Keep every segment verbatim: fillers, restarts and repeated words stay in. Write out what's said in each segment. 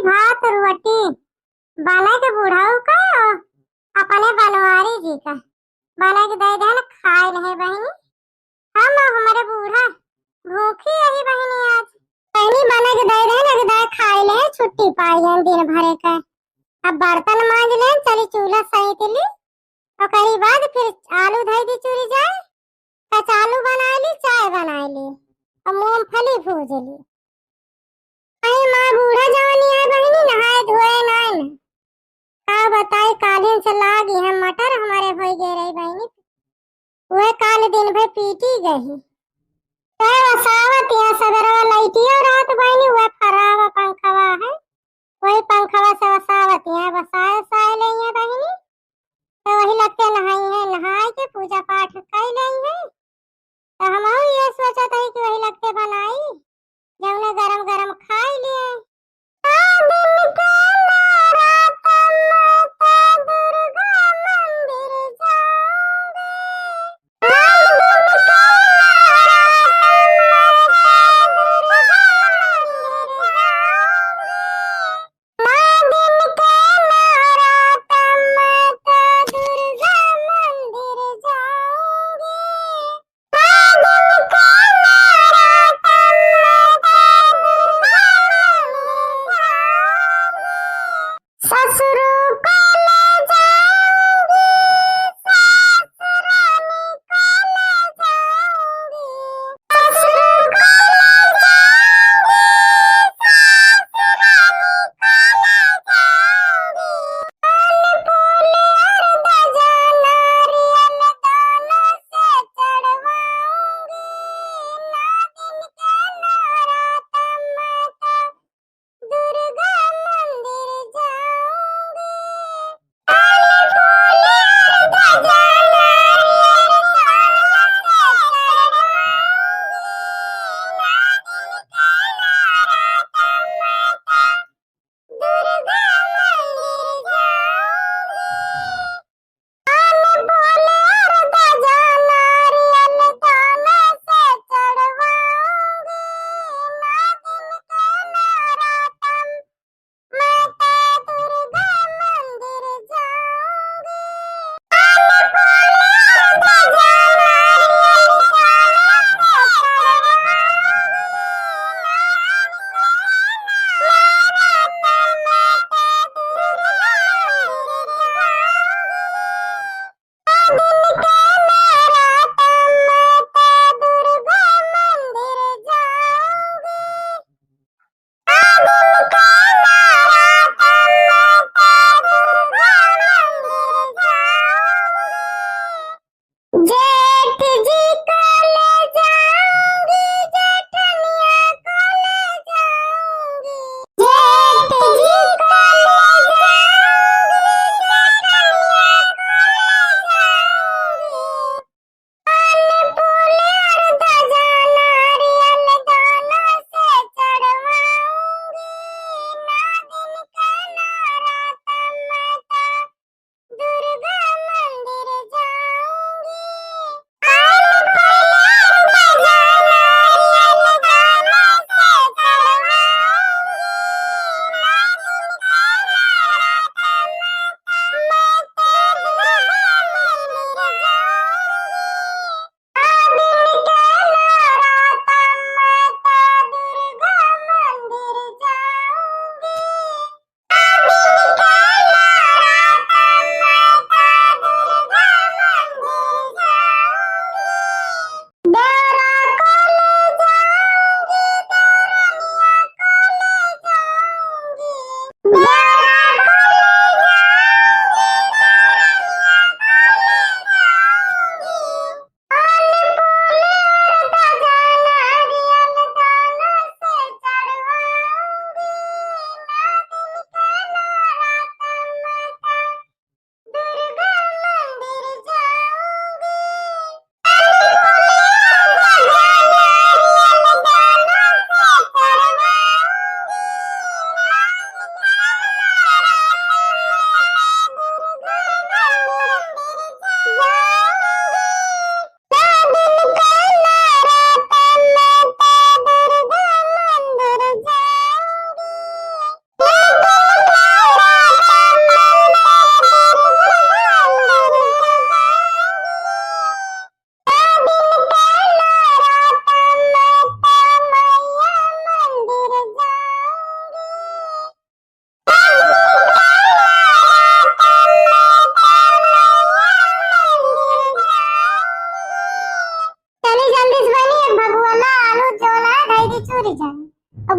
भात रोटी बनइ के बुढ़ऊ का, अपने बनवारी जी का बनइ के दइ देन, खाइ लेहे बहिनी। हम अउर हमरे बूढ़ा भूखी रही बहिनी आज। बहिनी बनइ के दइ देन, एक दाई खाइ लेहे, छुट्टी पाइ लेन दिन भरे का। अब बर्तन माँज लेन, चली चूल्हा सैंत ली, ओकरी बाद फिर आलू धइ दी चूरी जाए, कचालू बनाइ ली, चाय बनाइ ली, अउर मूंगफली भूज ली। अरे माँ, बूढ़ा जवानी है बहिनी, नहाए धोए नाइन। का बताई, कालिन से लागी है मटर हमरे होइ गए रही बहिनी, वह काल दिन भर पीटी गही। तो वसावत यहाँ सगरवा लइटियो रहत बहिनी, वह फरावा पंखवा है, वही पंखवा से वसावत यहाँ वसाए वसाए ले हैं बहिनी। तो वही लगते नहाई है, नहाए के पूजा पाठ कइ लेई है। तो हमहू ये सोचत हई कि वही लगते बनाई, जौने गरम गरम खाई लिए।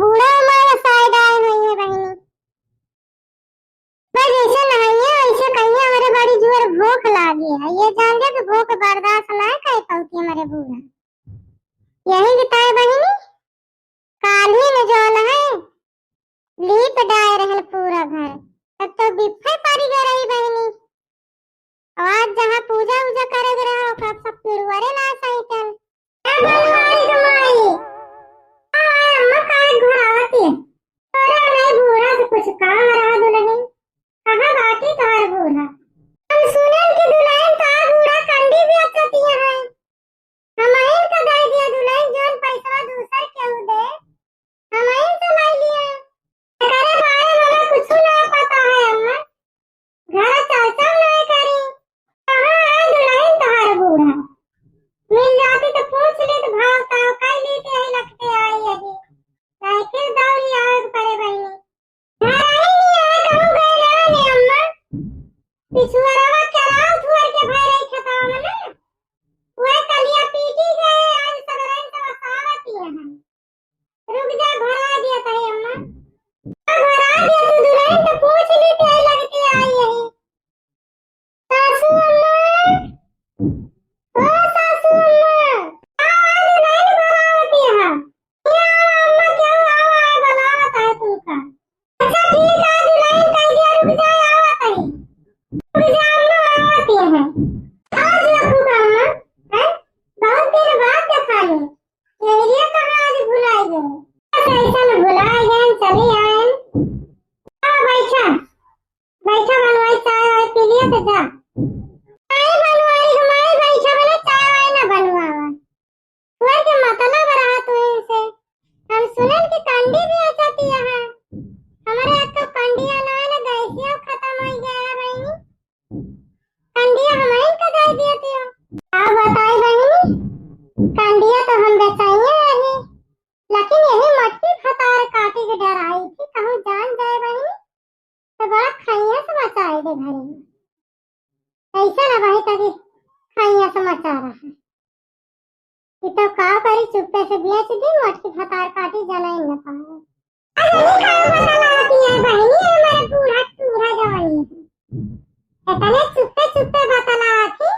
बूढ़ा हमारा साइड आए हुई है बहिनी। बस जैसे नहाइए, वैसे कहिए, "हमरे बड़ी जोर भूख लागी है।" ये जान ले कि भूख बर्दाश्त ना कर पाती हमारे बूढ़ा। यही बताए बहिनी, काल्हि में जौन है, लीप डाए रहल पूरा घर, तब तो बिफे पड़ गए रही बहिनी। और आज जहाँ पूजा उजा करे के रहा, ओकरा सब पिड़ुआरे ना सैतल। ए बनवारी के माई, आ, अम्मा काहे घुरावत है? तोरा नहीं बूढ़ा से कुछ काम रहा दुल्हन, कहाँ बाटी तोहर बूढ़ा? हम सुनन कि दुल्हन का बूढ़ा कंडी बेचतिया है। हमहिन का दे दिया दुल्हन, जौन पैसा दूसर केहू दे, हमहिन से ले लिया। एकरे बारे में हमें कुछ ना पता है अम्मा। घर चर्चा ना करी। कहाँ है दुल्हन तोहार बूढ़ा? मिल जाती तो पूछ लेत, भाव ताव कर लेत, यही लगते आई अभी। काहे के दौड़ी आवे के पड़े बहिनी? घर आई नहीं है, कहूँ गए ना ने अम्मा। पिछुआरवा चराव थुअर के भय रही खेतवा में ना। वह कलिया पीटी गए, आज सगरन से वसावत ही है। रुक जा, भरा दिया ताई अम्मा। आ, भरा दिया तू दुल्हन तो पूछ ली, तेरे लगते आई यही। सासू अम्मा, ओ सासू अम्मा, आ, आ दुल्हन भरावती है। क्या अम्मा, क्या आवा है, बुलावत है तुमका। अच्छा ठीक है, दुल्हन कह दिया, रुक जा, आवत है। रुक जा अम्मा, आवत है। आज रखू का अम्मा, हैं? बहुत दिन बाद देखा ली। एरिया कहाँ आज भुलाई गए? बस ऐसन भुलाई गए, चली आए। आ, बैठा, बैठा बनवाई, चाय वाय पी लिया तो जा। नहीं बनवाई, हमारी बैठा बने, चाय वाय ना बनवावा। तुअर के मतलब रहा तू इनसे। हम सुनन कि कंडी भी बेचती है। हमारे एक तो कंडिया ना है ना, गैसिया खत्म हो गया है बहनी। कंडिया हमारे का दे दिया तू। का बताई बहनी, कंडिया तो हम बेचाइए रही, लेकिन यही मटकी भतार काटी के डराई थी, कहूँ जान जाए बहनी, तो बड़ा खैया से मचाए दे घरे में। ऐसा ना बही तभी खैया से मचा रहा है। ये तो का करी, चुप्पे से बेच दी, मटकी भतार काटी, जना ही न पावे। अरे का बतलावती है बहनी, हमारे बूढ़ा टूढ़ा जवानी है। इतने चुप्पे चुप्पे बतलावती,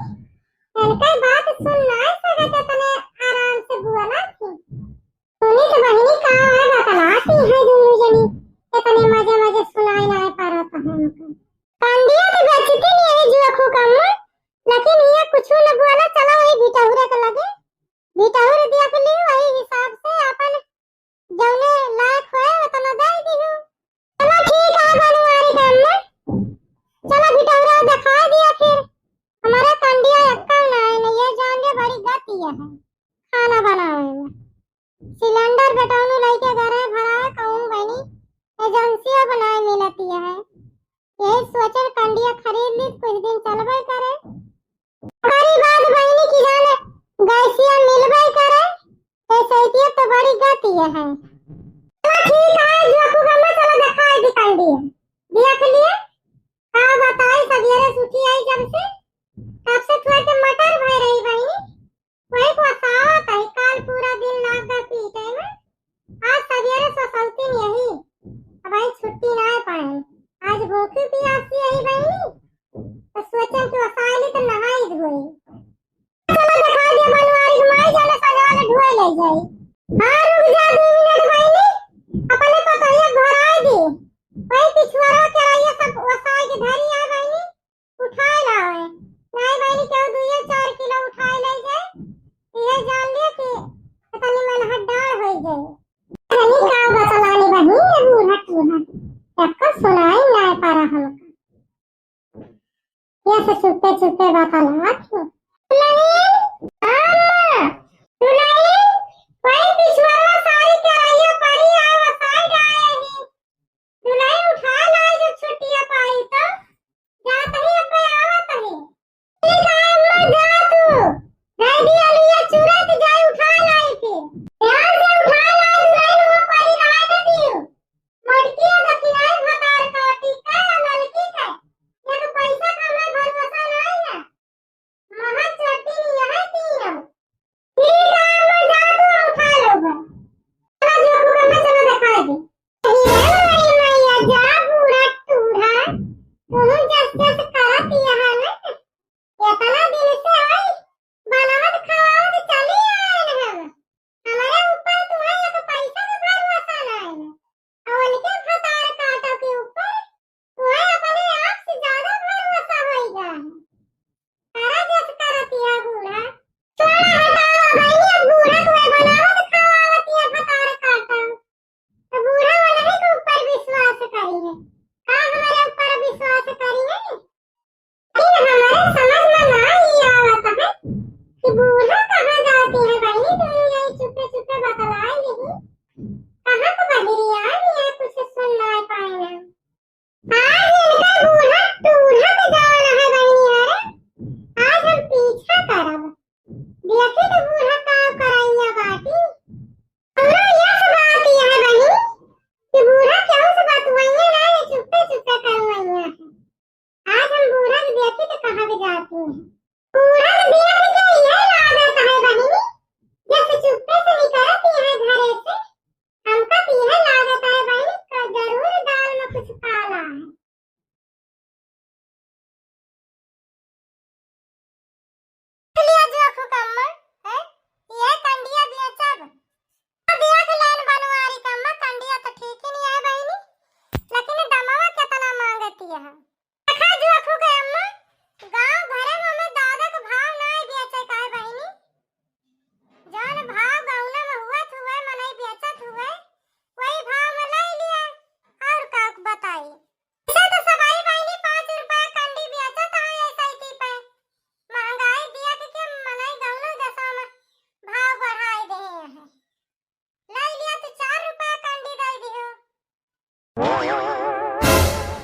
इनकर बात सुन ना सकत, इतने आराम से बोला थी। सुनी तो बहिनी का है बतलाती है दोनों जनी, इतने मजे मजे सुनाई ना पारत है हमको। कंडिया तो बेचती नहीं है जुआ फूका में, लेकिन ये कुछ न बोला, चला वही बिटहुरे के लगे, बिटहुर देख ली, वही हिसाब से अपन जौने लायक होए उतना दे दिहु। चला ठीक है बनवारी के अम्मा, चला बिटहुरा दिखा दिया फिर। हमारा कंडिया अक्कल ना है, नहीं ये जान ले बड़ी गति है खाना बनावे में। सिलेंडर बेटौनी लइके घरे भराए कहूँ बनी, एजेंसिया बनाए मिलती है। यही सोचल कंडिया खरीद ली, कुछ दिन चलबे करे। ओकरी बाद बहिनी की जाने गैसिया मिलबे करे, एसआईपीएफ तो बड़ी गति है। चलो ठीक है, जो खूब हमें चलो दिखाई दी कंडिया। देख लिए, का बताई, सवेरे सूती आई जब से, तब से थोड़ा के मटर भय रही बहिनी। वही को असावत है, काल पूरा दिन लाग गए पीटे में। आज सवेरे ससौती नहीं यही, अब आई छुट्टी ना पाए। आज भूखी पियासी यही बहिनी, तो सोचन कि वसाइली तो नहाई धोई। चलो दिखा दे बनवारी के माई, जाने सजाने धोए ले जाई। हाँ, रुक जा दो मिनट बहिनी, अपने पतोहिया घराए दे। वही पिछुआरा चढ़ाइए सब वसाए के धरी है बहिनी। उठाए लावे। नाई बहिनी, केहू दुइये चार किलो उठाए ले जाए, इहे जान लिया कि तनी मन हड्डार होई जाए। तनी का बतलानी बहिनी, ये बूढ़ा टूढ़ा, एको सुनाई नाय पारा हमका। ये से चुप्पे चुप्पे बतलावा क्यों? दुल्हन, हाँ, दुल्हन, कोई पिछुआरा सारी कराइयो परी आवा साइड आए ही। दुल्हन उठा लाई जब छुट्टिया पाई तो। जात ही अब्बे आवत ही। ठीक है अम्मा, जा तू। दीदी अलुआ चूरा के जाए उठा लाई के। ध्यान से उठा लाई, दुल्हन वो परी रहा न दियो। मटकिया दखिनाई भतार का टीका या लड़की का। ये तो पैसा का मैं भरोसा नहीं है।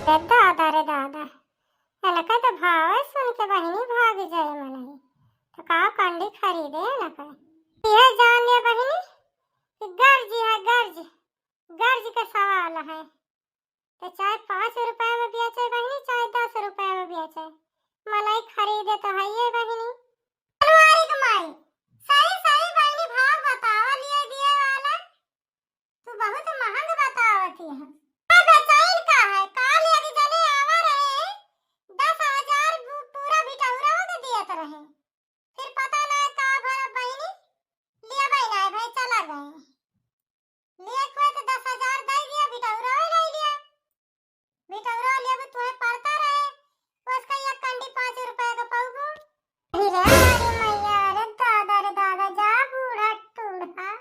रे दादा, रे दादा, इनका तो भाव सुन के बहिनी भाग जाए मनई। तो का कंडी खरीदे इनका? यह जान ले बहिनी कि गर्ज है, गर्ज, गर्ज के सवाल है। तो चाहे पाँच रुपया में बेचे बहिनी, चाहे दस रुपया में बेचे, मनई खरीदे तो है ये बहिनी। बनवारी के माई, सही सही बहिनी भाव बतावा लिए दिए वाला। तू बहुत महंग बतावत ही है। का बेचैन का है? काल एक जने आवा रहे, दस हजार पू-, पूरा भिटौरवा के दियत रहे। फिर पता ना का भर बहिनी, लिया भाई ना भाई चला गए। लिए कोई तो दस हजार दे दिया, भिटौरवा ले लिया। भिटौरवा लेबू तुहे पड़ता रहे, उसका एक कंडी पाँच रुपया के पौबू। अरे रे हमारी मैया, रे दादा, रे दादा, जा बूढ़ा टूढ़ा।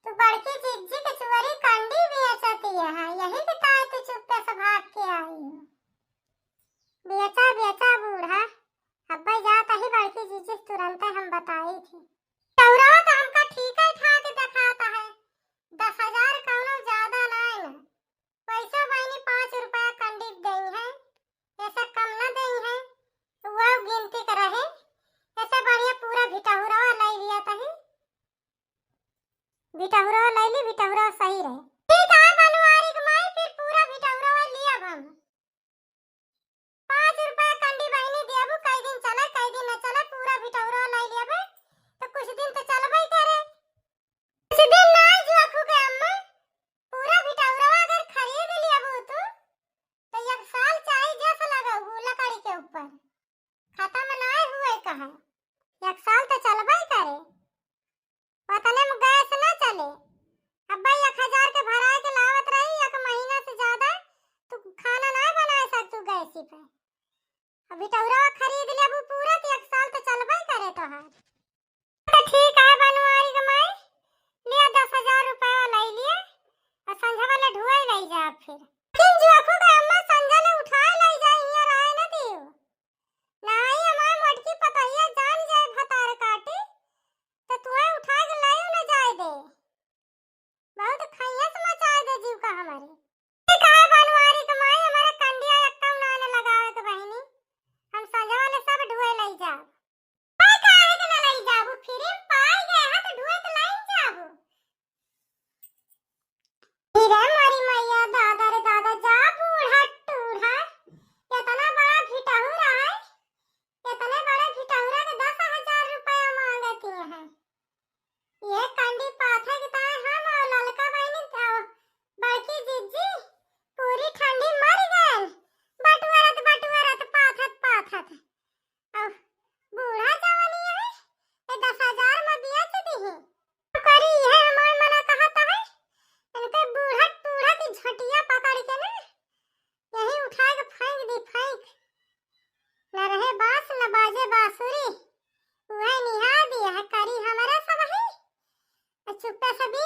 तू बड़की जिज्जी के चुअरी कंडी बेचती है, यही के ताए तू चुप्पे से भाग के आई हो। बेचा, बेचा बूढ़ा, अब्बे जात ही बड़की जिज्जी तुरंते हम बताई थी। भिटौरवा तो हमका ठीक है ठाक देखाता है, दस हजार कौनो ज्यादा नाय न। पैसा बहिनी पाँच रुपया कंडी देई है, ऐसे कम न देई है। तो वह गिनती के रहे, ऐसे बढ़िया पूरा भिटहुरवा ले लिया तही। भिटहुरवा ले ली, भिटहुरवा सही रहे। ठीक है बनवारी के माई, फिर पूरा भिटहुरवा लिया हम। पाँच रुपया कंडी बहिनी देबू, कई दिन चले, कई दिन न चले, पूरा भिटहुरवा ले लेबे, तो कुछ दिन तो चलबे करे। कुछ दिन ना जोखू के अम्मा, पूरा भिटहुरवा अगर खरीद लेबू तू, तो एक साल चाही जस लगबू लकड़ी के ऊपर, खत्म ना हुए कहे, एक साल तो चलबे करे। ओतने में गैस ना चले। अब्बे एक हजार के भराए के लावत रही, एक महीना से ज्यादा तू खाना ना बनाए सकतू गैस पे। अब भिटहुरवा खरीद लेबू पूरा, तो एक साल तो चलबे करे तोहार। तो ठीक है बनवारी के माई, लिया दस हजार रुपया ले लिया, और संझा वाले ढुआई ले जा फिर। लेकिन जोखू के अम्मा संझा ले उठाए ले जा, हियाँ रहे न दियो। नाई हमार मोटकी पतोहिया जान जाए भतार काटी, तो तुहे उठा के लायो न जाए दे। बहुत खैयस मचाए दे जीव का हमारे। ठीक है बनवारी के माई, हमारे कंडिया एक कम ना न लगावे के बहिनी, हम संझा वाले सब ढुए लई जाब। पाई काहे के न लई जाबू, फ्री में पाई गए हैं तो ढुए तो लई जाबू। अरे मोरी मैया, दादा रे दादा, जा बूढ़ा टूढ़ा, इतना बड़ा भिटहुरा है, इतने बड़े भिटहुरा के दस हजार रुपया मांगती हैं। ये कंडी पाथे के ताए हम और ललका बहिनी और बड़की जिज्जी पूरी ठंडी मर गए, बटुअरत बटुअरत पाथत पाथत। अब बूढ़ा जवानी है, ये दस हजार में बेच दीही। करी है हमार मना कहत है, इनके बूढ़ा टूढ़ा की झटिया पकड़ के ना, यही उठा के फेंक दी, फेंक। न रहे बांस, न बाजे बांसुरी, वह निहार दिया है, करी हमारा सब है। और चुप्पे से भी